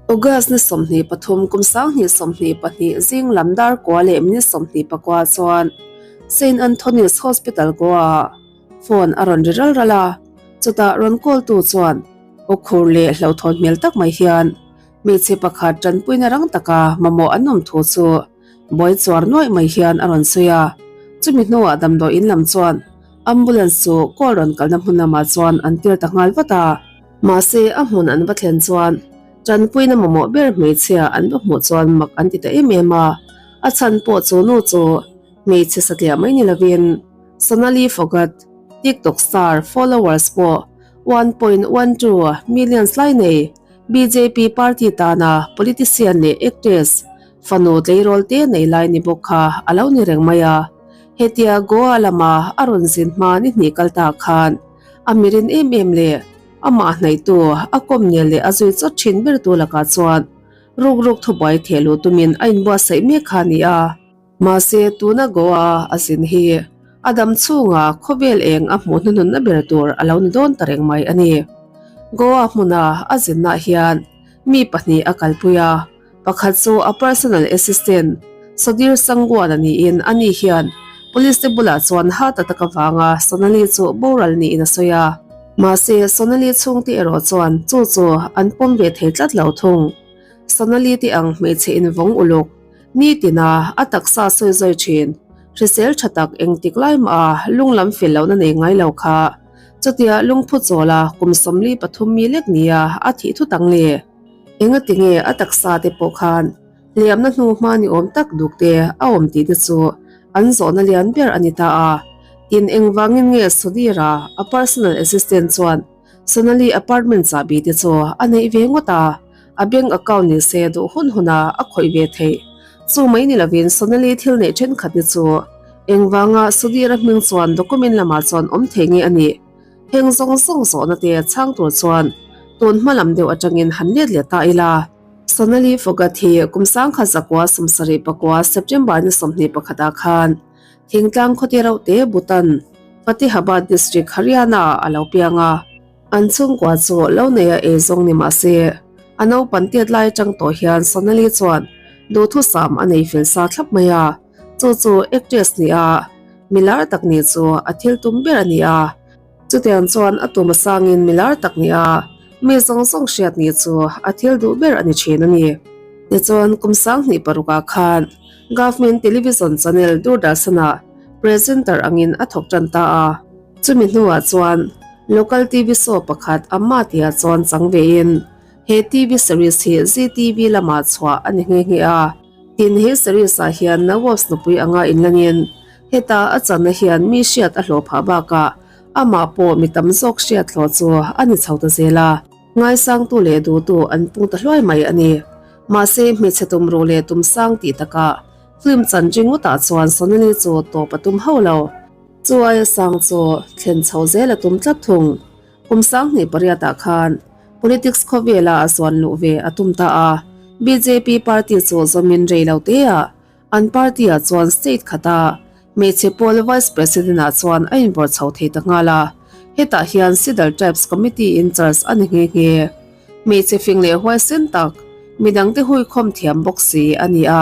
August ni 23 kum 2022 zing lam dar kua leh minute 24 chuan Saint Anthony's Hospital Goa-ah phone a rawn ri ral ral a, chutah rawn call tu chuan aw khur leh hlauhthawn hmel tak mai hian hmeichhe pakhat tanpuina rang taka mamawh an awm thu chu buai chuar nuaih mai hian a rawn sawi a. Chumi hnuah damdawi in lam chuan ambulance chu call rawn kalna hmun lamah chuan an tir ta nghal vat a. Mahse a hmun an va thlen chuan tanpuina mamawh ber hmeichhia an va hmuh chuan mak an ti ta em em a, a chhan pawh chu nu chu hmeichhe satliah mai ni lovin Sonali Phogat, TikTok star, followers pawh 1.12 millions lai nei bjp party tana politician leh actress fanu tleirawl te nei lai ni bawk kha a lo ni reng mai a. Hetia Goa lama a rawn zin hma ni hnih kal ta khan a mirin em em leh amah hnaihtu a kawm nel leh a zui chawt thin bertu lakah chuan ruk ruk thubuai theh luh tumin a inbuatsaih mek kha a ni a. Mahse, tuna Goa a zin hi a dam chhunga khawvel eng a hmuh hnuhnunna ber tur a lo ni dawn ta reng mai a ni. Goa hmuna a zinnaah hian mi pahnih a kalpui a, pakhat chu a personal assistant Sudhir Sangwan a niin ani hian police te bulah chuan heart attack avanga Sonali chu boral niin a sawi a. Mahse, Sonali chhungte erawh chuan chu chu an pawm ve thei tlat lo thung. Sonali te ang hmeichhe invawng uluk Nitina a taksa sawi zawi thin. Hrisel tha tak engtik lai mah a lung lam fil lohna nei ngai lo kha. Chutia lungphu chawla kum 43 mi lek nia a thih thut ang le. Engati nge a taksa te pawh khan hliamna hnu hma ni awm tak duk te a awm tih te chu an zawhna lian ber a ni ta a. Tin engvangin nge Sudhir-a a personal assistant chuan Sonali apartment chahbi te chu a neih ve ngawt a, a bank account ni se duh hun hun a a khawih ve theih. Chu mai ni lovin Sonali thil neih thenkhat te chu engvanga Sudhir-a hming chuan document lamah chuan awm thei nge a nih? Heng zawng zawng zawhna te chhang tur chuan tun hma lam deuh atangin han let leh ta ila. Sonali Phogat hi kum 1979 September ni 21 ah khan Thingtlang khawti reuh te Bhutan, Fatehabad District, Haryana ah a lo piang a. An chhungkua chu lo neia ei zawng ni mah se, a naupan tiat lai atang tawh hian Sonali chuan duhthusam a nei fel sa thlap mai a, chu chu actress ni a, milar tak ni chu a thil tum ber a ni a. Chutiang chuan a tum asangin milar tak ni a, mi zawng zawng hriat ni chu a thil duh ber a ni thin a ni. Tichuan kum 2006ah khan Government Television Channel Doordarshan-ah presenter angin a thawk tan ta a. Chumi hnuah chuan local TV show pakhat Amma tihah chuan chang vein he TV series hi Zee TV lamah chhuah a ni nghe nghe a. Tin he series-ah hian Nawabs nupui anga inlangin Heta a channa hian mi hriat a hlawh phah bakah amah pawh mi tam zawk hriat hlawh chu a ni chho ta zel a, ngaisangtu leh duhtu an pung ta hluai mai a ni. Mahse, hmeichhe tum ruh leh tum sang tih takah film chan ringawtah chuan Sonali chu tawp a tum hauh lo. Chu aia sang chu thlen chho zel a tum tlat thung. Kum 2008ah khan politics khawvela a zuan luh ve a tum ta a, bjp party chu zawmin rei lo teah An party ah chuan state khata hmeichhe pawl vice president ah chuan a invawrh chho thei ta nghal a, hetah hian Sidal Tribes Committee in charge a ni nghe nghe. Hmeichhe fing leh huaisen tak, midangte huikhawm thiam bawk si a ni a,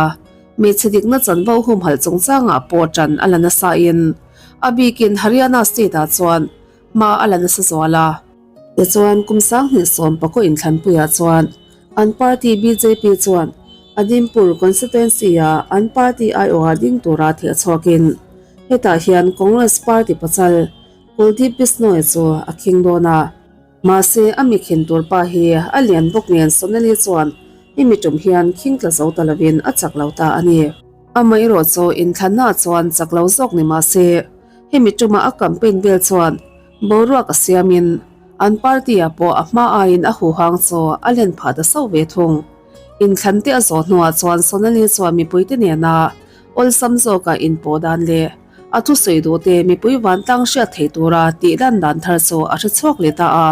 hmeichhe dikna chanvo humhalh chungchangah pawh ṭan a la nasa in a bikin Haryana state ah chuan hma a la nasa zual a. Tichuan kum 2010 inthlanpuiah chuan an party bjp chuan Adimpur constituency-a an party aiawha ding tura theh chhuakin hetah hian Congress party pachal Kuldeep Bishnoi chu a khing dawn a. Mahse a mi khin tur pa hi a lian bawk nen Sonali chuan hemi tum hian khing tla zo ta lovin a chak lo ta a ni. Amaherawh chu inthlanna chuan chak lo zawk ni mahse hemi tuma a campaign vel chuan Boruak a siamin an party-ah pawh a hma aiin a huhang chu a len phah ta sauh ve thung. Inthlan te a zawh hnuah chuan Sonali chuan mipuite nena awlsam zawka inpawh dan leh a thusawi duhte mipui vantlang hriat thei tura tih lan dan thar chu a hre chhuak leh ta a.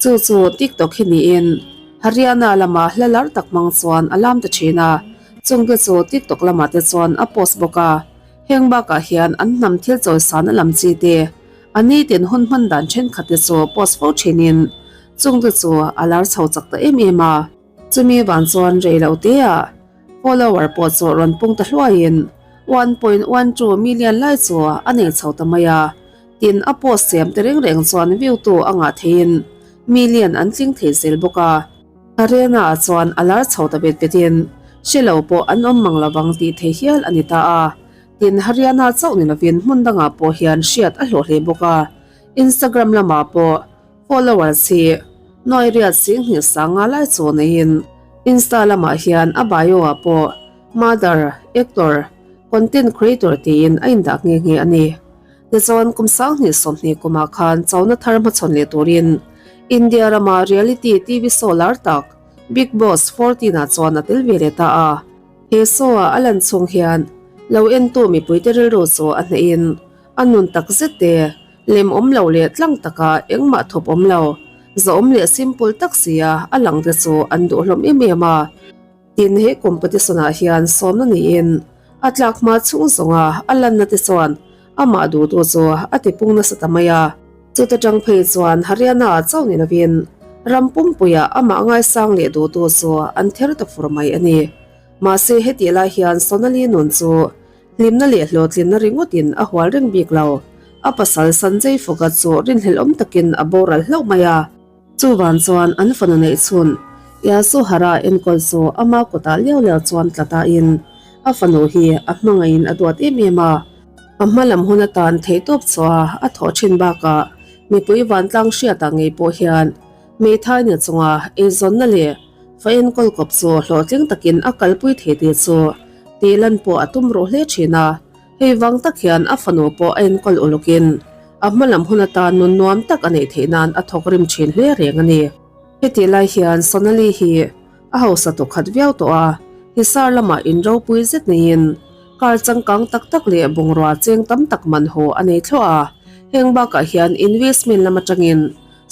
Chu chu TikTok hi niin Haryana lama hla lar tak hmang chuan a lam ta thin a, chungte chu TikTok lamah te chuan a post bawk a. Heng bakah hian an hnam thil chawisana lam chi te, A nitin hun hman dan thenkhat te chu post fo thinin chungte chu a lar chho chak ta em em a. Chumi vang chuan rei lo teah follower pawh chu rawn pung ta hluaiin 1.12 million lai chu a nei chho ta mai a. Tin, a post siam te reng reng chuan view tu a ngah theiin million an tling thei zel bawk a. Arena ah chuan a lar chho ta bet betin hre lo pawh an awm mang lovang tih thei hial a ni ta a. Tin, Haryana chauh ni lovin hmun dangah pawh hian hriat a hlawh hle bawk a. Instagram lamah pawh followers hi nuai riat 20 sanga lai chu neiin Insta lamah hian a bio ah pawh mother, actor, content creator tiin a indah nghe nghe a ni. Tichuan, kum 2020 kumah khan chona thar hmachhawn leh turin India rama reality TV show lar tak Bigg Boss 14 ah chuan a tel ve leh ta a. He show ah a lan chhung hian lo entu mipuite rilru chu a hnehin a nun tak zet te, lem awm lo leh tlang taka engmah thawp awm lo, zawhawm leh simple tak sia a lang te chu an duh hlawm em em a. Tin, he competition ah hian sawmna niin a tlak hma chhung zawnga a lanna te chuan amah duhtu chu a tipung nasa ta mai a. Chuta tang phei chuan Haryana ah chauh ni lovin ram pumpuiah amah ngaisang leh duhtu chu an ther ta fur mai a ni. Mahse hetih lai hian Sonali nun chu hlimna leh hlawhtlinna ringawtin a hual reng bik lo. A pasal Sanjay Phogat chu rinhlelhawm takin a boral hlauh mai a. Chuvan chuan an fanu neih chhun Yasuhara enkawl chu ama kutah liau liau chuan tla tain a fanu hi a hmangaihin a duat em em a. A hma lam hun atan theihtawp chhuah a thawh thin bakah mipui vantlang hriatah ngei pawh hian Meithai ni chunga eizawnna leh fa enkawl kawp chu hlawhtling takin a kalpui thei tih chu tih lan pawh a tum ruh hle thin a. Hei vang tak hian a fanu pawh a enkawl ulukin a hma lam hun atan nun nuam tak a neih theih nan a thawk rim thin hle reng a ni. Hetih lai hian Sonali hi a hausa tawh khat viau tawh a, Hisar lamah in ropui zet neiin car changkang tak tak leh bungrua cheng tam tak man haw a nei thluah a, heng bakah hian investment lam atangin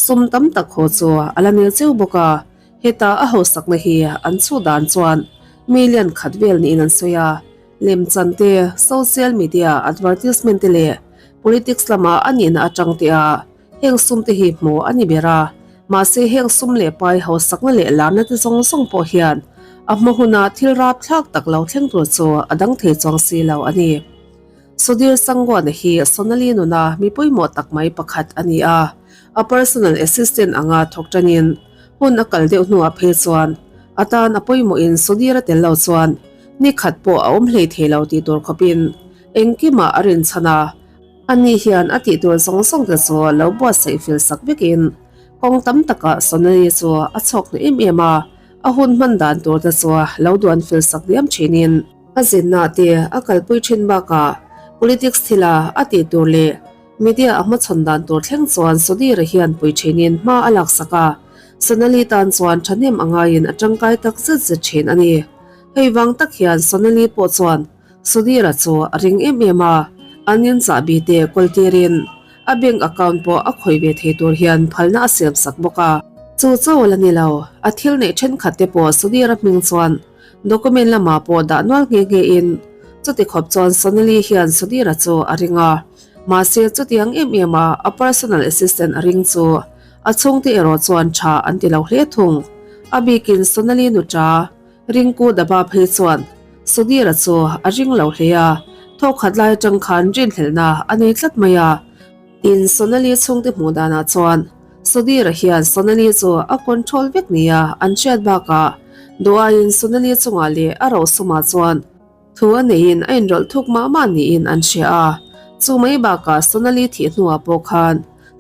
sum tam tak haw chu a la nel cheu bawk a, heta a hausakna hi an chhuh dan chuan million khat vel niin an sawi a. Lemchan te, social media advertisement te leh politics lama a nihna atang te a heng sum te hi hmuh a ni ber a. Mahse heng sum leh pai hausakna leh larna te zawng zawng pawh hian a hma huna thil rapthlak tak lo thleng tur chu a dang thei chuang si lo a ni. Sudhir Sangwan-a hi Sonali nuna mi pawimawh tak mai pakhat a ni a. A personal assistant anga thawk tanin hun a kal deuh hnuah phei chuan a tan a pawimawhin Sudhir a tel lo chuan Ni khat pawh a awm hlei thei lo tih tur khawpin engkimah a rinchhan a, ani hian a tih tur zawng zawng te chu lo buatsaih fel sak vekin kawng tam takah Sonali chu a chhawk hna em em a, a hun hman dan tur te chu lo duan fel sak diam thinin a zinna te a kalpui thin bakah politics thila a tih tur leh media a hmachhawn dan tur thleng chuan Sudhir-a hian pui thinin hma a laksak a, Sonali tan chuan thahnem a ngaiin a tangkai tak zet zet thin a ni. Hei vang tak hian Sonali pawh chuan Sudhir-a chu a ring em em a, an in chahbi te kawl tirin a bank account pawh a khawih ve thei tur hian phalna a siam sak bawk a. Chu chauh la ni lo, a thil neih thenkhat te pawh Sudhir-a hming chuan document lamah pawh dah nual nghe nghe in chuti khawp chuan Sonali hian Sudhir-a chu a ring a, mahse chutiang em em a a personal assistant a ring chu a chhungte erawh chuan tha an ti lo hle thung. A bikin Sonali nuṭa Ringku Daba phei chuan Sudhir-a chu a ring lo hle a, thawkhat lai atang khan rinhlelhna a nei tlat mai a. Tin, Sonali chhungte hmuh danah chuan Sudhir-a hian Sonali chu a control vek nia an hriat bakah duh aiin Sonali chungah leh a rosumah chuan Thu a neiin a inrawlh thuk mah mah niin an hria a, chu mai bakah Sonali thih hnuah pawh khan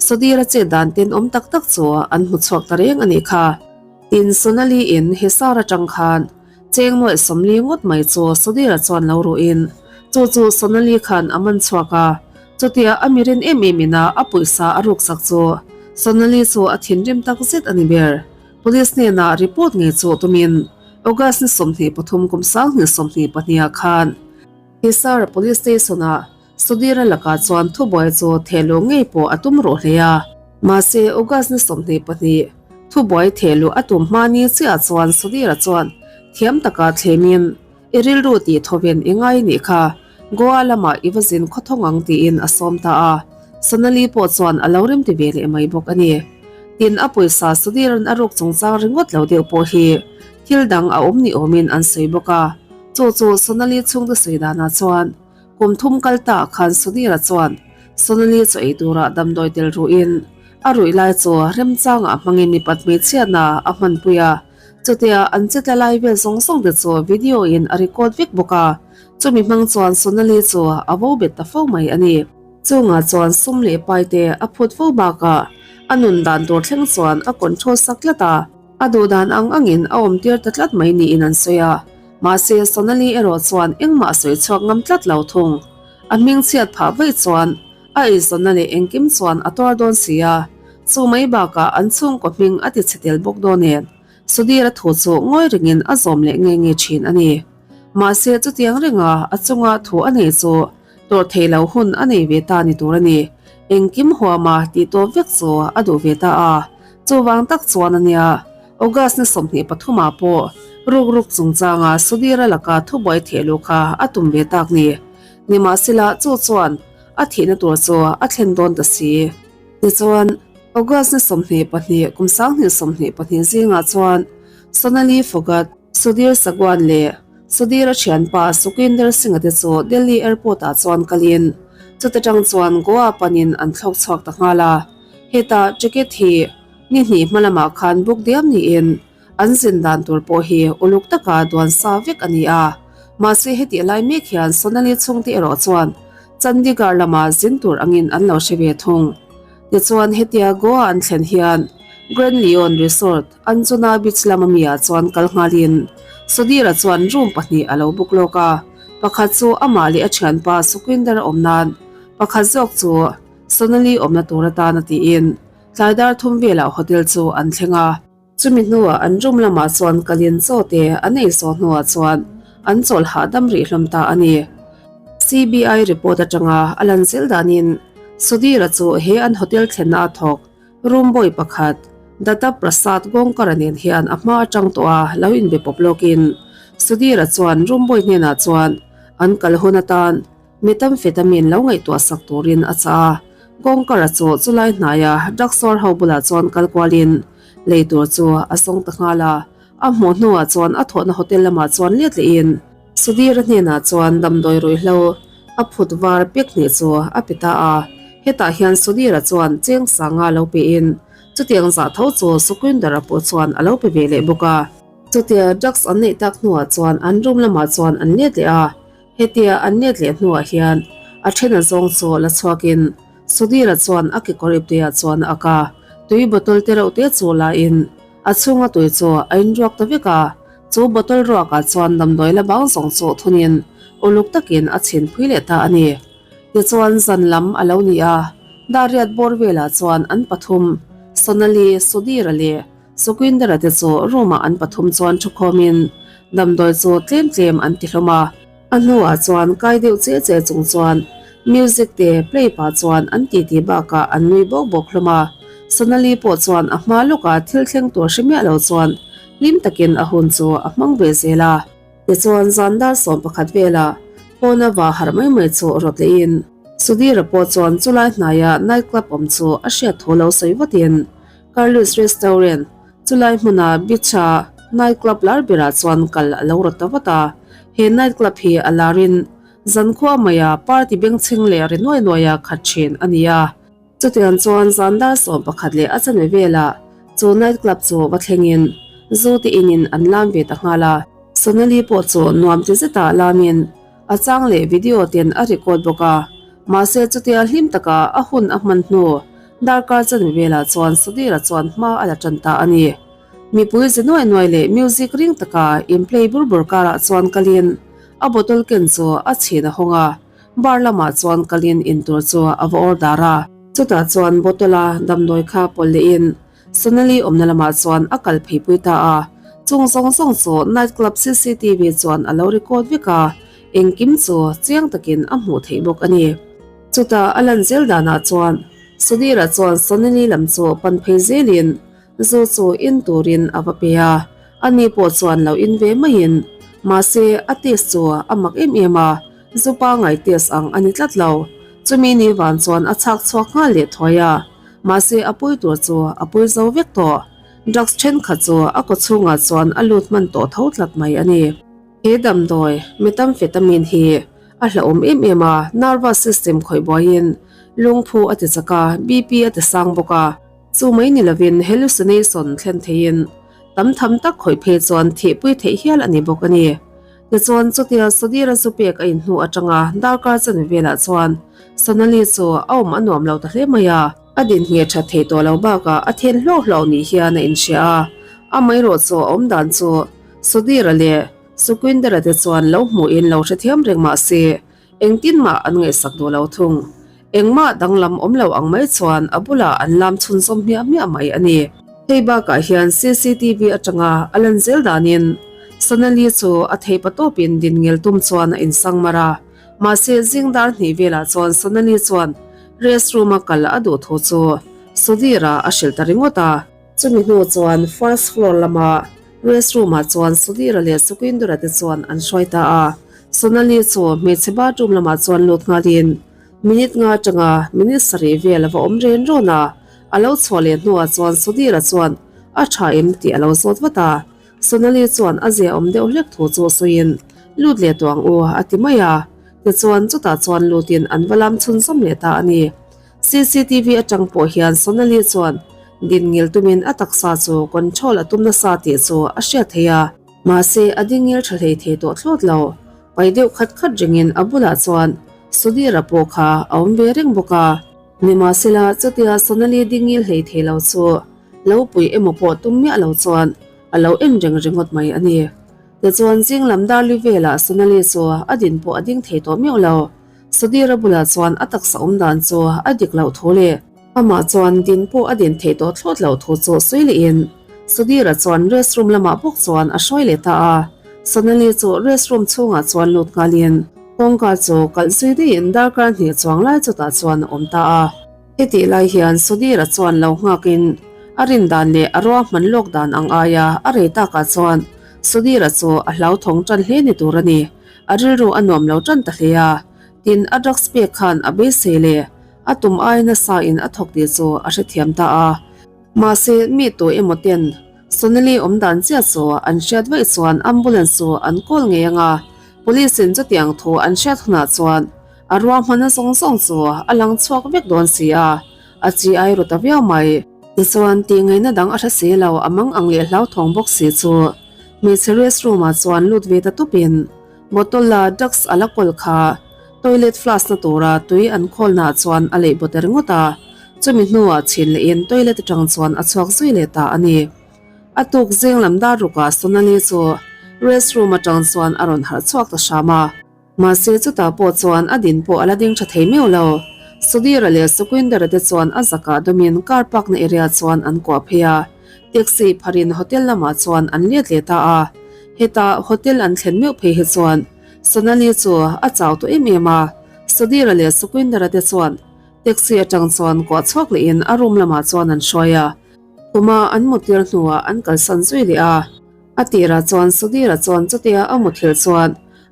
Sudhir-a chet dan tenawm tak tak chu an hmu chhuak ta reng a nih kha. Tin, Sonali in Hisar atang khan cheng nuaih 40 ngawt mai chu Sudhir-a chuan lo ruhin chu chu Sonali khan a man chhuak a, chutia a mirin em em ina a pawisa a ruksak chu Sonali chu a thinrim tak zet a ni ber. Police hnenah report ngei chu tumin August ni 23 kum 2022 ah khan Hisar Police Station ah Sudhir-a lakah chuan thubuai chu thehluh ngei pawh a tum ruh hle a. Mahse August ni 22 thubuai thehluh a tum hma ni chiah chuan Sudhir-a chuan thiam taka thlemin i rilru tih thawven i ngai nih kha Goa lamah i va zin khawthawng ang tiin a sawm ta a, Sonali pawh chuan a lo remti ve leh mai bawk a ni. Tin, a pawisa Sudhir-a'n a ruk chungchang ringawt lo deuh pawh hi. Thil dang a awm ni awmin an sawi bawk a, chu chu Sonali chhungte sawi danah chuan kum thum kal ta khan Sudhir-a chuan Sonali chu ei turah damdawi tel ruhin a ruih lai chu remchangah hmangin mipat hmeichhiatna a hmanpui a, chutia an che tla lai vel zawng zawng te chu video in a record vek bawk a, chumi hmang chuan Sonali chu a vo bet ta fo mai a ni. Chungah chuan sum leh pai te a phut fo bakah a nun dan tur thleng chuan a control sak tlat a. A duh dan ang angin a awm tir ta tlat mai niin an sawi a, mahse Sonali erawh chuan engmah a sawi chhuak ngam tlat lo thung. A hming chhiat phah vaih chuan a eizawnna leh engkim chuan a tuar dawn si a, chu mai bakah an chhungkaw hming a ti chhe tel bawk dawn nen Sudhir-a thu chu ngawi rengin a zawm leh nge nge thin a ni. Mahse chutiang renga a chunga thu a nei chu Tawrh theih loh hun a nei ve ta ni tur a ni. Engkim huama tih tawp vek chu a duh ve ta a. Chuvang tak chuan a nia, August ni 23 ah pawh ruk ruk chungchanga Sudhir-a laka thubuai theh luh kha a tum ve tak ni. Nimahsela chu chuan a thihna tur chu a thlen dawn ta si. Tichuan, August ni 22 kum 2022 zingah chuan Sonali Phogat, Sudhir Sagwan leh Sudhir-a thianpa Sukwinder Singh-a te chu Delhi Airport-ah chuan kalin chuta tang chuan Goa panin an thlawk chhuak ta nghal a. Heta ticket hi ni hnih hma lamah khan book diam niin an zin dan tur pawh hi uluk taka duan sa vek a ni a. Mahse hetih lai mek hian Sonali chhungte erawh chuan Chandigarh lama zin tur angin an lo hre ve thung. Tichuan hetia Goa an thlen hian Grand Leon Resort, Anjuna Beach lama miah chuan kal nghalin Sudhir-a chuan room pahnih a lo book lawk a, pakhat chu amah leh a thianpa Sukhwinder-a awm nan, pakhat zawk chu Sonali awmna tur atan a tiin tlai dar thum velah hotel chu an thleng a. Chumi hnuah an room lamah chuan kalin chaw te an ei zawh hnuah chuan an chawl hahdam rih hlawm ta a ni. CBI report atanga a lan zel danin Sudhir-a chu he an hotel thlenna a thawk Room boy pakhat, Datta Prasad Gongkara nen hian a hma atang tawh a lo inbe pawp lawkin Sudhir-a chuan room boy hnenah chuan an kal hun atan methamphetamine lo ngaihtuah sak turin a chah a. Gongkara chu chulai hnaia drugstore ho bulah chuan kal kualin lei tur chu a zawng ta nghal a. A hmuh hnuah chuan a thawhna hotel lamah chuan let lehin Sudhir-a hnenah chuan damdawi ruihhlo a phut var pek hnih chu a pe ta a. Hetah hian Sudhir-a chuan cheng sanga lo pein chutiang zah tho chu Sukhwinder-a pawh chuan a lo pe ve leh bawk a. Chutia drugs an neih tak hnuah chuan an room lamah chuan an let leh a. Hetia an let leh hnuah hian a then a zawng chu la chhuakin Sudhir-a chuan a kekawr ipteah chuan a ak a, tui bottle te reuh te chu la in a chhunga tui chu a inruak ta vek a. Chu bottle ruakah chuan damdawi la bang zawng chu thunin uluk takin a chhin phui leh ta a ni. Tichuan zan lam a lo ni a, Dariat bawr velah chuan an pathum, Sonali, Sudhir-a leh Sukhwinder-a te chu room-ah an pathum chuan thukhawmin damdawi chu tlem tlem an ti hlawm a. A hnuah chuan kai deuh che che chung chuan music te play pah chuan an titi bakah an nui bawk bawk hlawm a. Sonali pawh chuan a hma lawkah thil thleng tur hre miah lo chuan hlim takin a hun chu a hmang ve zel a. Tichuan zan dar 11 velah pawna va harh mai mai chu rawt lehin Sudhir-a pawh chuan chulai hnaia night club awm chu a hriat thu lo sawi vatin Carlos Restaurant Chulai hmuna beach-a night club lar berah chuan kal a lo rawt ta vat a. He night club hi a larin zankhua maia party bengchheng leh ri nuai nuaia khat thin a ni a. Chutiang chuan zan dar 11 leh a chanve velah chu night club chu va thlengin zu te inin an lam ve ta nghal a. Sonali pawh chu nuam ti zetah lamin a chang leh video ten a record bawk a. Mahse chutia hlim taka a hun a hman hnu Darkar chanve velah chuan Sudhir-a chuan hma a la tan ta a ni. Mipui ze nuai nuai leh music ring taka in play bur bur karah chuan kalin a bottle ken chu a chhin a hawng a, bar lamah chuan kalin in tur chu a va order a. Chutah chuan bottle-a damdawi kha pawlh lehin Sonali awmna lamah chuan a kal pheipui ta a, chung zawng zawng chu night club cctv chuan a lo record vek a, engkim chu chiang takin a hmuh theih bawk a ni. Chutah a lan zel danah chuan Sudhir-a chuan Sonali lam chu pan phei zelin zu chu in turin a va pe a, ani pawh chuan lo in ve maiin mahse a test chu a mak em em a, zu pangai test ang a ni tlat lo. Chumi ni van chuan a chhak chhuak nghal leh thuai a, mahse a pui tur chu a pui zo vek tawh. Drugs thenkhat chu a kawchhungah chuan a lut hman tawh tho tlat mai a ni. He damdawi, methamphetamine hi a hlauhawm em em a, nervous system khawih buaiin lungphu a ti chak a, BP a ti sang bawk a, chu mai ni lovin hallucination thlen theiin tam tham tak khawih phei chuan thihpui theih hial a ni bawk a ni. Tichuan chutia Sudhir-a zu pek a inhnu atanga darkar chanve velah chuan Sonali chu a awm a nuam lo ta hle mai a. A dinhmeh that theih tawh lo bakah a then hlawk hlawk ni hian a inhria a, amaherawh chu a awm dan chu Sudhir-a leh Sukhwinder-a te chuan lo hmuhin lo hrethiam reng mah se engtin mah an ngaihsak duh lo thung. Engmah danglam awm lo ang mai chuan a bulah an lam chhunzawm hmiah hmiah mai a ni. Hei bakah hian cctv atanga a lan zel danin Sonali chu a theihpa tawpin din ngel tum chuan a insang mar a, mahse zing dar hnih velah chuan Sonali chuan Restroom a kal a duh thu chu Sudhir-a a hrilh ta ringawt a. Chumi hnu chuan first floor lama restroom ah chuan Sudhir-a leh Sukhwinder-a te chuan an hruai ta a. Sonali chu hmeichhe bathroom lamah chuan lut nghalin minute nga atanga minute sarih vel a va awm ren rawn a. A lo chhuah leh hnuah chuan Sudhir-a chuan a tha em tih a lo zawt vat a. Sonali chuan a zia awm deuh hlek thu chu sawiin, Lut leh tawh ang u, a ti mai a. Tichuan, chutah chuan lutin an va lam chhunzawm leh ta a ni. Cctv atang pawh hian Sonali chuan din ngil tumin a taksa chu control a tum nasa tih chu a hriat theih a. Mahse, a ding ngil tha hlei thei tawh thlawt lo. Pai deuh khat khat ringin a bulah chuan Sudhir-a pawh kha a awm ve reng bawk a. Nimahsela, chutia Sonali ding ngil hlei thei lo chu lo pui emaw pawh tum miah lo chuan a lo en reng ringawt mai a ni. Tichuan zing lam darli velah Sonali chu a din pawh a ding thei tawh miauh lo. Sudhir-a bulah chuan a taksa awm dan chu a dik loh thu leh amah chuan din pawh a din theih tawh thlawt loh thu chu sawi lehin Sudhir-a chuan rest room lamah bawk chuan a hruai leh ta a. Sonali chu rest room chhungah chuan lut nghalin kawngka chu kalh zui daihin darkar hnih chuang lai chutah chuan a awm ta a. Hetih lai hian Sudhir-a chuan lo nghakin a rin dan leh a ruahman lawk dan ang aia a rei takah chuan Sudhir-a chu a hlauthawng tan hle ni tur a ni. A rilru a nuam lo tan ta hle a, tin a drugs pek khan a beisei leh a tum ai nasa in a thawk tih chu a hrethiam ta a. Mahse mi tu emaw ten Sonali awm dan chiah chu an hriat vaih chuan ambulance chu an call ngei anga, police in chutiang thu an hriat hunah chuan A ruahmanna zawng zawng chu a lang chhuak vek dawn si a, a chi ai ru ta viau mai. Tichuan, tihngaihna dang a hre si lo, a mang ang leh hlauthawng bawk si chu hmeichhe rest room ah chuan lut ve ta tupin bottle a drugs a la kawl kha toilet flush na tura tui an khawlna ah chuan a leih baw ta ringawt a, chumi hnuah chhin lehin toilet atang chuan a chhuak zui leh ta a ni. A tuk zing lam dar rukah Sonali chu rest room atang chuan a rawn harh chhuak ta hram a. Mahse chutah pawh chuan a din pawh a la ding tha thei meuh lo. Sudhir-a leh Sukhwinder-a te chuan a zakah dawmin car park na area chuan an kuah phei a, taxi pharin hotel lamah chuan an let leh ta a. Heta hotel an thlen meuh phei hi chuan Sonali chu a chau tawh em em a, Sudhir-a leh Sukhwinder-a te chuan taxi atang chuan kuah chhuak lehin a room lamah chuan an hruai a, khuma an muttir hnuah an kalsan zui leh a. A tirah chuan Sudhir-a chuan chutia a muthilh chuan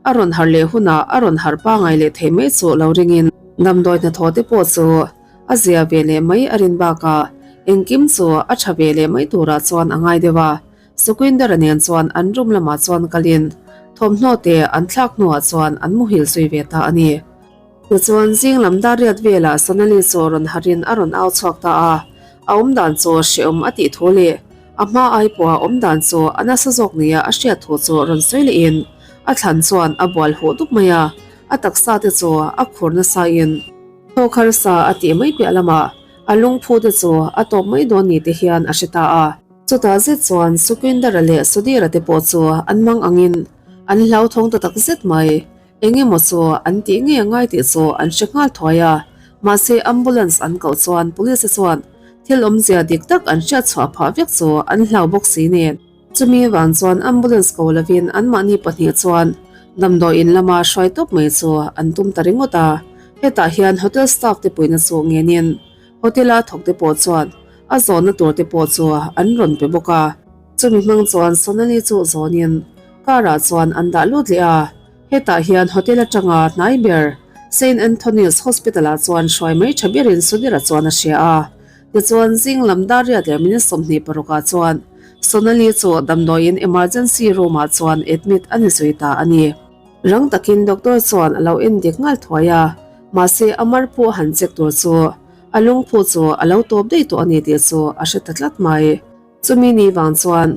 a rawn harh leh hunah a rawn harh pangai leh thei mai chu lo ringin damdawi hnathawh te pawh chu a zia ve leh mai a rin bakah engkim chu a tha ve leh mai turah chuan a ngai deuh a. Sukhwinder-a nen chuan an room lamah chuan kalin thawmhnaw te an thlak hnuah chuan an muhil zui ve ta a ni. Tichuan zing lam dar riat velah Sonali chu rawn harhin a rawn au chhuak ta a, a awm dan chu hrehawm a tih thu leh a hma ai pawha awm dan chu a nasa zawk nia a hriat thu chu rawn sawi lehin a thlan chuan a bual huh dup mai a, a taksa te chu a khur nasa in thawk harsa a tih mai piah lamah a lungphu te chu a tawp mai dawn ni te hian a hre ta a. Chutah zet chuan Sukhwinder-a leh Sudhir-a te pawh chu an mang angin an hlauthawng ta tak zet mai. Eng emaw chu an tih ngei a ngai tih chu an hre nghal thuai a, mahse ambulance an koh chuan police te chuan thil awmzia dik tak an hriat chhuah phah vek chu an hlau bawk si nen. Chumi vang chuan ambulance ko lovin anmahni pahnih chuan damdawiin lama hruai tawp mai chu an tum ta ringawt a, hetah hian hotel staff te puihna chu ngenin hotel a thawk te pawh chuan a zawnna tur te pawh chu an rawn pe bawk a. Chumi hmang chuan Sonali chu zawnin car ah chuan an dah lut leh a. Hetah hian hotel atanga hnai ber Saint Anthony's Hospital ah chuan hruai mai tha berin Sudhir-a chuan a hria a. Tichuan, zing lam dar riat leh minute 26 ah chuan Sonali chu damdawiin emergency room ah chuan admit a ni zui ta a ni. Rang takin doctor chuan a lo en dik nghal thuai a, mahse a mar pawh han check tur chu a lungphu chu a lo tawp daih tawh a ni tih chu a hre ta tlat mai. Chumi ni vang chuan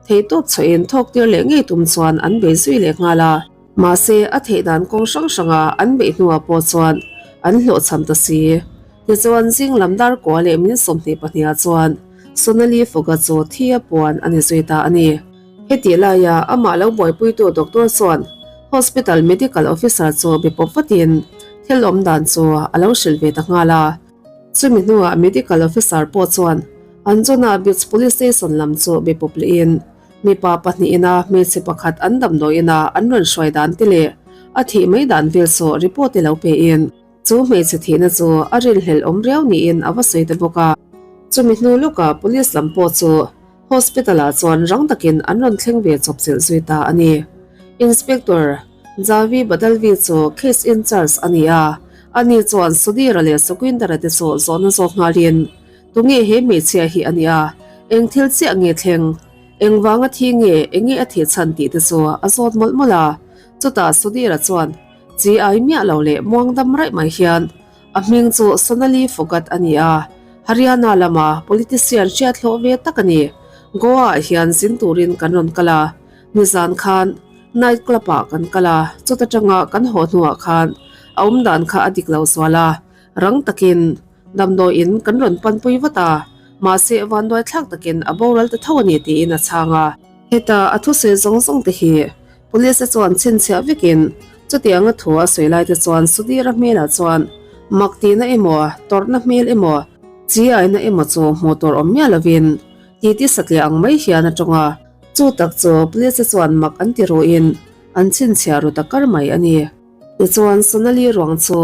theihtawp chhuahin thawk tir leh ngei tum chuan an bei zui leh nghal a. Mahse, a theih dan kawng hrang hranga an beih hnuah pawh chuan an hlawhchham ta si. Tichuan, zing lam dar kua leh min 22 ah chuan Sonali Phogat chu thi a puan a ni zui ta a ni. Hetih laia amah lo buaipuitu doctor chuan hospital medical officer chu be pawp vatin thil awm dan chu a lo hrilh ve ta nghal a. Chumi hnuah medical officer pawh chuan Anjuna Beach Police Station lam chu be pawp lehin mipa pahnihin a hmeichhe pakhat an damdawiin a an rawn hruai dan te leh a thih mai dan vel chu report te lo pein chu hmeichhe thihna chu a rinhlelh awm riau niin a va sawi ta bawk a. Chumi hnu lawkah police lam pawh chu Hospital ah chuan rang takin an rawn thleng ve chawp chilh zui ta a ni. Inspector Javi Badalvi chu case in charge a ni a, ani chuan Sudhir-a leh Sukhwinder-a te chu zawhna zawk nghalin, Tunge he hmeichhia hi a nia? Eng thil chiah nge thleng? Eng vanga thi nge? Enge a thih chhan tih te chu a zawt mawlh mawlh a. Chutah Sudhir-a chuan chi ai miah lo leh muang dam raih mai hian, A hming chu Sonali Phogat a ni a, Haryana lama politician hriat hlawh ve tak a ni. Goa-ah hian zin turin kan rawn kal a, nizan khan night club-ah kan kal a, chuta tanga kan haw hnuah khan a awmdan kha a dik lo zual a, rang takin damdawiin kan rawn panpui vat a, mahse vanduai thlak takin a boral ta tho a ni tiin a chhang a. Heta a thusawi zawng zawng te hi Police te chuan chhinchhiah vekin chutianga thu a sawi lai te chuan Sudhir-a hmelah chuan mak tihna emaw, tawrhna hmel emaw, chi aina emaw chu hmuh tur awm miah lovin titi satliah ang mai hian a tawng a. Chu tak chu police te chuan mak an ti ruhin an chhinchhiah ru ta kar mai a ni. Tichuan Sonali ruang chu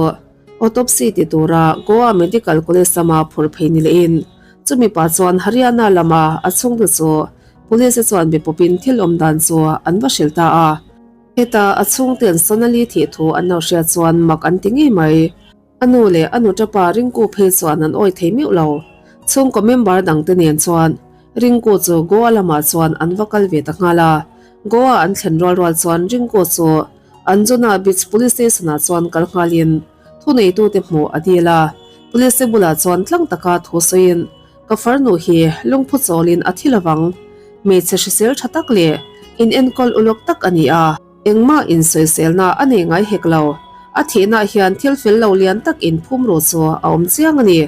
autopsy ti tura Goa Medical College lama phur phei ni lehin chumi pah chuan Haryana lama a chhungte chu Police te chuan be pawpin thil awm dan chu an va hrilh ta a. Heta a chhungten Sonali thih thu an lo hriat chuan mak an ti ngei mai. A nu leh a nutapa Rinku phei chuan an awi thei meuh lo. Chhungkaw member dangte nen chuan Rinku chu Goa lamah chuan an va kal ve ta nghal a. Goa an thlen rual rual chuan Rinku chu Anjuna Beach Police Station ah chuan kal nghalin thuneitute hmuh a dil a. Police te bulah chuan tlang taka thu sawiin Ka farnu hi lungphu chawlin a thi lovang. Hmeichhe hrisel tha tak leh in enkawl ulawk tak a ni a. Engmah insawiselna a nei ngai hek lo. A thihna hian thil fel lo lian tak in phum ru chu a awm chiang a ni.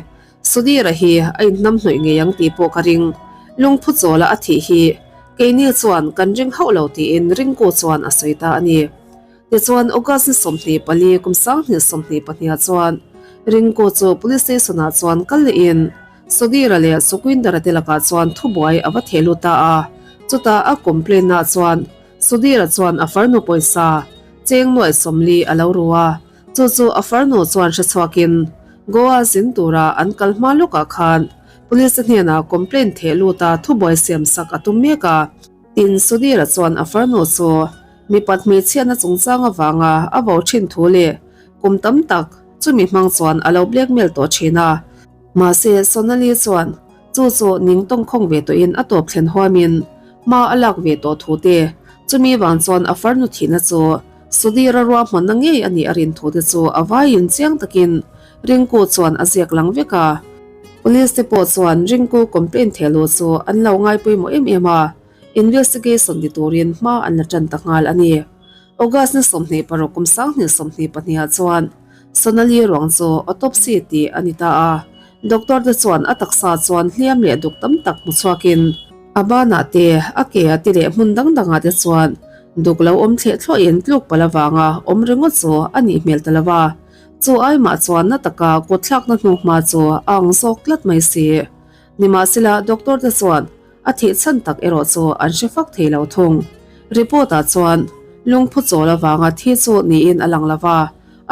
Sudhir-a hi a inhnamhnawih ngei ang tih pawh ka ring. Lungphu chawla a thih hi keini chuan kan ring hauh lo tiin Rinku chuan a sawi ta a ni. Tichuan August ni 24 kum 2022 ah chuan Rinku chu Police Station ah chuan kal lehin Sudhir-a leh Sukhwinder-a te lakah chuan thubuai a va theh lut ta a. Chutah a complaint ah chuan Sudhir-a chuan a farnu pawisa cheng nuaih 40 a lo ru a, chu chu a farnu chuan hre chhuakin Goa zin tura an kal hma lawkah khan Police te hnenah complaint theh lut a thubuai siam sak a tum mek a. Tin, Sudhir-a chuan a farnu chu mipat hmeichhiatna chungchang avanga a vo thin thu leh kum tam tak chumi hmang chuan a lo blackmail tawh thin a. Mahse, Sonali chuan chu chu ning tawngkhawng ve tawhin a tawp thlen huamin hma a lak ve tawh thu te, chumi vang chuan a farnu thihna chu Sudhir-a ruahmanna ngei a nih a rin thu te chu a vaiin chiang takin Rinku chuan a ziak lang vek a. Police te pawh chuan Rinku complaint thehluh chu an lo ngai pawimawh em em a, investigation ti turin hma an la tan ta nghal a ni. August ni 26 kum 2022 ah chuan Sonali ruang chu autopsy tih a ni ta a, doctor te chuan a taksa chuan hliam leh duk tam tak hmu chhuakin a banah te, a ke ah te leh hmun dang dangah te chuan duk lo awm thleh thluahin tluk palh avanga awm ringawt chu a nih hmel ta lo va. Chu aimah chuan na taka kutthlakna hnuhma chu a ang zawk tlat mai si. Nimahsela doctor te chuan a thih chhan tak erawh chu an hre fak thei lo thung. Report ah chuan lungphu chawl avanga thi chu niin a lang lo va,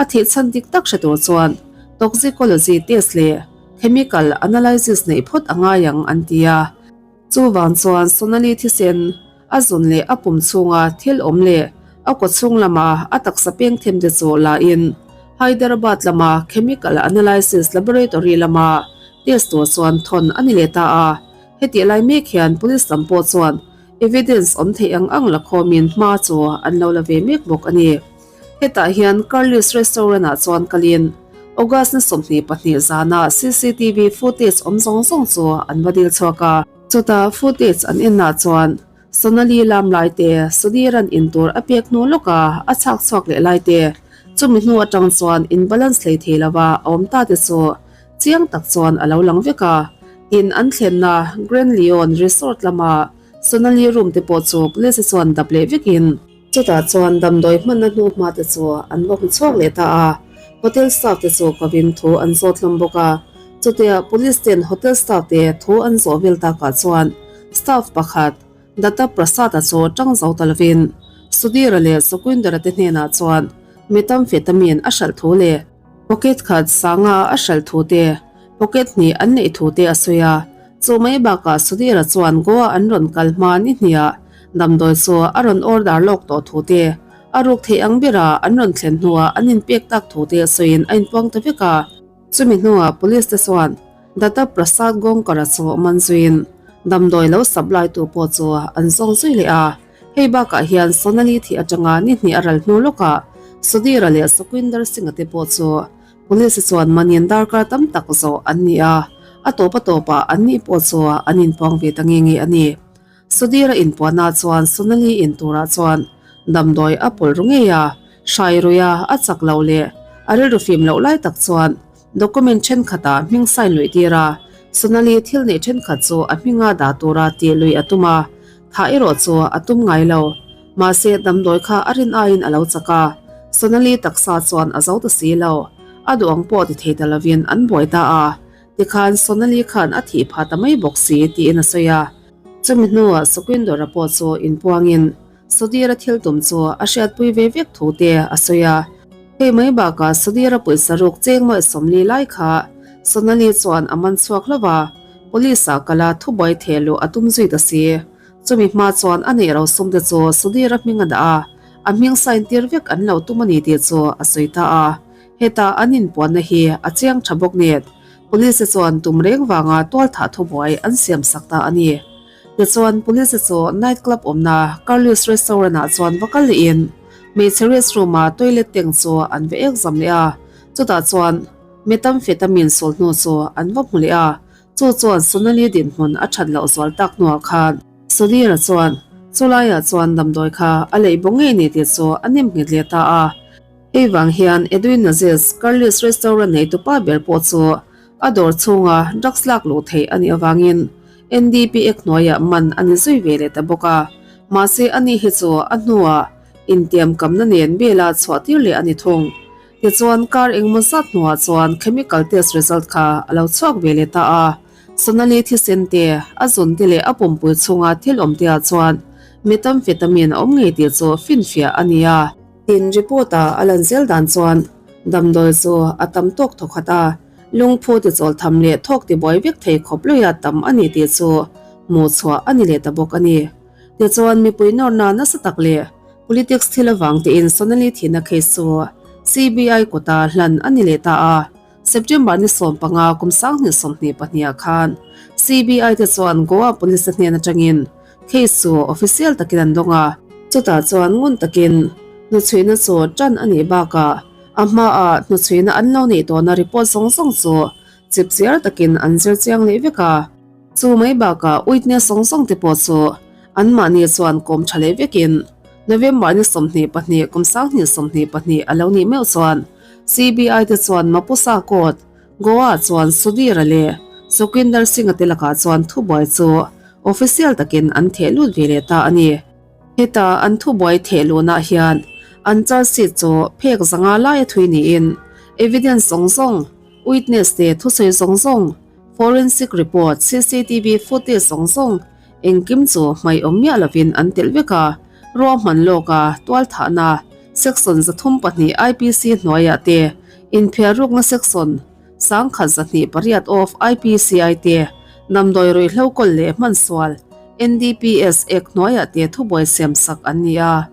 a thih chhan dik tak hre tur chuan toxicology test leh chemical analysis neih phawt a ngai ang an ti a. Chuvang chuan Sonali thisen a zun leh a pum chhunga thil awm leh a kaw chhung lama a taksa peng them te chu la in Hyderabad lama Chemical Analysis Laboratory lama Test tur chuan thawn a ni leh ta a. Hetih lai mek hian police lam pawh chuan evidence awm theih ang ang la khawmin hma chu an lo la ve mek bawk a ni. Hetah hian Curly's Restaurant ah chuan kalin August ni 22 zana cctv footage awm zawng zawng chu an va dil chhuak a. Chutah footage an enah chuan Sonali lam lai te, Sudhir-a'n in tur a pek hnu lawka a chhak chhuak leh lai te, chumi hnu atang chuan in balance hlei thei lova a awm ta te chu chiang tak chuan a lo lang vek a. In an thlenna Grand Leon Resort lama Sonali room te pawh chu police chuan dap leh vekin, Chutah chuan damdawi hmanna hnu hma te chu an va hmu chhuak leh ta a, hotel staff te chu kovin thu an zawt hlawm bawk a. Chutia police ten hotel staff te thu an zawh vel takah chuan staff pakhat Datta Prasad-a chu tang zo ta lovin Sudhir-a leh Sukhwinder-a te hnenah chuan methamphetamine a hralh thu leh pocket khat sanga a hralh thu te, pocket hnih an neih thu te a sawi a. Chu mai bakah Sudhir-a chuan Goa an rawn kal hma ni hniah damdawi chu a rawn order lawk tawh thu te, a ruk theih ang bera an rawn thlen hnuah an inpek tak thu te sawiin a inpuang ta vek a. Chumi hnuah police te chuan Datta Prasad Gongkar-a chu man zuiin damdawi lo supply tu pawh chu an zawng zui leh a. Hei bakah hian Sonali thih atanga ni hnih a ral hnu lawkah Sudhir-a leh Sukhwinder Singh-a te pawh chu Police chuan manin darkar tam tak zawh an ni a, a tawp a tawpah an ni pawh chu an inpuang ve ta nge nge a ni. Sudhir-a inpuahna chuan Sonali in turah chuan damdawi a pawlh ru ngei a, hrai ruia a chak loh leh a rilru fim loh lai tak chuan document thenkhatah hming sign luih tir a, Sonali thil neih thenkhat chu a hminga dah tura tih lui a tum a, thah erawh chu a tum ngai lo. Mahse damdawi kha a rin aiin a lo chak a, Sonali taksa chuan a zo ta si lo. A duh ang pawh ti thei ta lovin an buai ta a, tikhan Sonali khan a thih phah ta mai bawk si tiin a sawi a. Chumi hnuah Sukhwinder-a pawh chu inpuangin Sudhir-a thil tum chu a hriatpui ve vek thu te a sawi a. Hei mai bakah Sudhir-a pawisa ruk cheng mawih 40 lai kha Sonali chuan a man chhuak hlauh a, Police-ah kala thubuai theh luh a tum zui ta si. Chumi hma chuan a neih rosum te chu Sudhir-a hming a dah a, a hming sign tir vek an lo tum a ni tih chu a sawi ta a. Heta an inpuanna hi a chiang tha bawk nen Police chuan tum reng vanga tualthah thubuai an siam sak ta a ni. Tichuan Police chu night club awmna Carly's Restaurant ah chuan va kal lehin hmeichhe restroom a toilet tank chu an va ekzam leh a, chutah chuan methamphetamine sulhnu chu an va hmu leh a. Chu chuan Sonali dinhmun a that loh zual tak hnuah khan Sudhir-a chuan chulaiah chuan damdawi kha a leih bawk ngei ni tih chu a nem nghet leh ta a. Hei vang hian Edwin Nazis, Curly's Restaurant neitupa ber pawh chu a dawr chhunga drugs lak luh theih a nih avangin NDP Act hnuaiah man a ni zui ve leh ta bawk a. Mahse ani hi chu a hnuah intiamkamna nen bela chhuah tir leh a ni thung. Tichuan kar engmaw zat hnuah chuan chemical test result kha a lo chhuak ve leh ta a, Sonali thisen te, a zun te leh a pumpui chhunga thil awm te ah chuan methamphetamine a awm ngei tih chu finfiah a ni a. Tin, report ah a lan zel dan chuan damdawi chu a tam tawk thaw khat a, lungphu ti chawl tham leh thawk ti buai vek thei khawp luia tam a ni tih chu hmuh chhuah a ni leh ta bawk a ni. Tichuan mipui nawrna nasa tak leh Politics thil avang tiin Sonali thihna case chu CBI kawta hlan a ni leh ta a, September ni 15 kum 2022 ah khan CBI te chuan Goa Police te hnen atangin case chu official takin an dawng a. Chutah chuan ngun takin hnuchhuihna chu tan a nih bakah a hmaah hnuchhuihna an lo neih tawhna report zawng zawng chu chipchiar takin an zir chiang leh vek a. Chu mai bakah witness zawng zawng te pawh chu anmahni chuan kawm tha leh vekin November ni 22 kum 2022 a lo nih meuh chuan CBI te chuan Mapusa Court, Goa chuan Sudhir-a leh Sukhwinder Singh-a te lakah chuan thubuai chu official takin an theh lut ve leh ta a ni. Heta an thubuai theh luhnah hian an charge sheet chu phek zanga laia thui niin evidence zawng zawng, witness te thusawi zawng zawng, Forensic report, cctv footage zawng zawng engkim chu hmaih awm miah lovin an telh vek a, ruahman lawka tualthahna section 32 IPC hnuaiah te, inphiarrukna section 1128 of IPCI te, damdawi ruihhlo kawl leh hmansual NDPS Act hnuaiah te thubuai siamsak an ni a.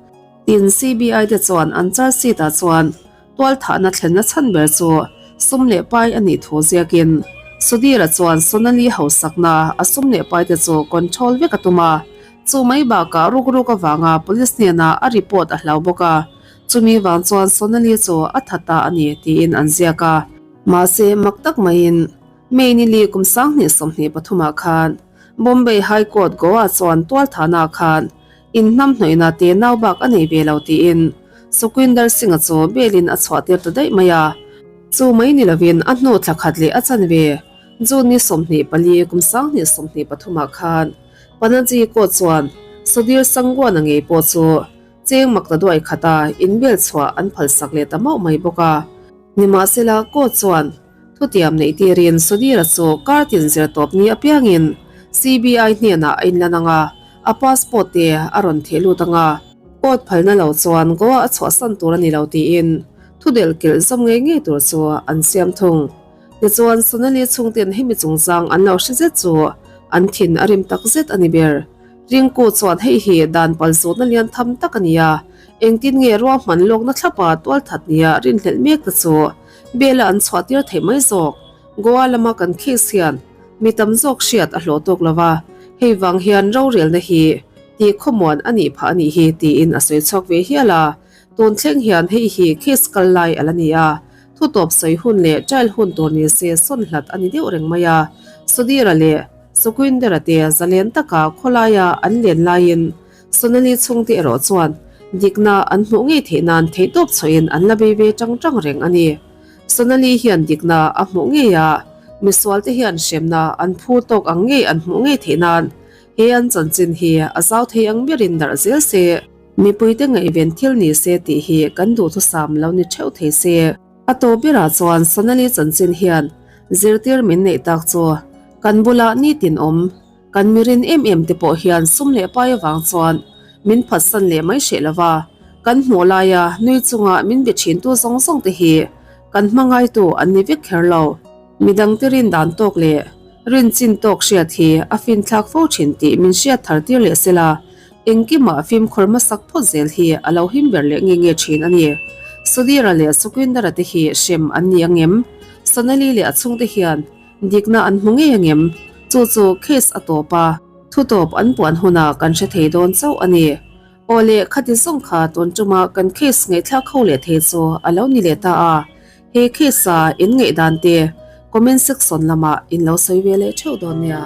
Tin, CBI te chuan an charge sheet ah chuan Tualthahna thlenna chhan ber chu sum leh pai a nih thu ziakin. Sudhir-a chuan Sonali hausakna a sum leh paite chu control vek a tum a, chu mai bakah rukruk avanga police hnenah a report a hlau bawk a, chumi vang chuan Sonali chu a tha ta a ni tiin an ziak a. Mahse, mak tak maiin May ni li kum 2023 ah khan Bombay High Court Goa chuan tualthahna khan inhnamhnawihna te nau bak a nei ve lo tiin Sukhwinder Singh-a chu bail-in a chhuah tir ta daih mai a. Chu mai ni lovin a hnu thla khat leh a chanve June ni 24 kum 2023 ah khan Panaji Court chuan Sudhir Sangwan-a ngei pawh chu cheng mak ta duai khata inbel chhuah an phalsak leh ta mauh mai bawk a. Nimahsela Court chuan Thutiam neih tirin Sudhir-a chu kar tin zir tawp ni apiangin CBI hnenah a inlan ang a, a passport te a rawn theh lut ang a. Court phalna lo chuan Goa a chhuahsan tur a ni lo tiin thudelh kilh zawm ngei ngei tur chu an siam thung. Tichuan Sonali chhungten hemi chungchang an lo hre zet chu an thin a rim tak zet a ni ber. Ringku chuan hei hi dan palzutna lian tham tak a ni a, engtin nge ruahman lawkna thlapa tualthat nia rinhlelh mek te chu Bela an chhuah tir theih mai zawk. Goa lama kan case hian mi tam zawk hriat a hlawh tawk lo va, hei vang hian rorelna hi tih khawmuan a nih phah a nih hi tiin a sawi chhuak ve hial a. Tun thleng hian hei hi case kal lai a la ni a, thutawp sawi hun leh trial hun tur ni se sawn hlat a ni deuh reng mai a. Sudhir-a leh Sukhwinder-a te zalen taka khawlaia an len laiin Sonali chhungte erawh chuan dikna an hmuh ngei theih nan theihtawp chhuahin an la bei ve tang tang reng a ni. Sonali hian dikna a hmuh ngei a, misualte hian hremna an phur tawk ang ngei an hmuh ngei theih nan he an chanchin hi a zau thei ang berin darh zel se. Mipuite ngaihven thil ni se tih hi kan duhthusam lo ni theuh thei se. A tawp berah chuan Sonali chanchin hian zirtir min neih tak chu kan bulah nitin awm. Kan mirin em em te pawh hian sum leh pai avang chuan min phatsan leh mai hreh lo va, kan hmuh laia nui chunga min be thintu zawng zawng te hi kan hmangaitu an ni vek kher lo. Midangte rin dan tawk leh rin chin tawk hriat hi a finthlak fo thin tih min hriat thar tir leh sela, engkimah fimkhur hmasak phawt zel hi a lo him ber leh nge nge thin a ni. Sudhir-a leh Sukhwinder-a te hi hrem an ni angem? Sonali leh a chhungte hian Dikna an hmu ngei angem? Chu chu case a tawp a, thutawp an puan hunah kan hre thei dawn chauh a ni. Aw le, khati zawng kha tun tuma kan case ngaihthlak ho leh thei chu a lo ni leh ta a, he case-a in ngaihdan te comment section lamah in lo sawi ve leh theuh dawn nia.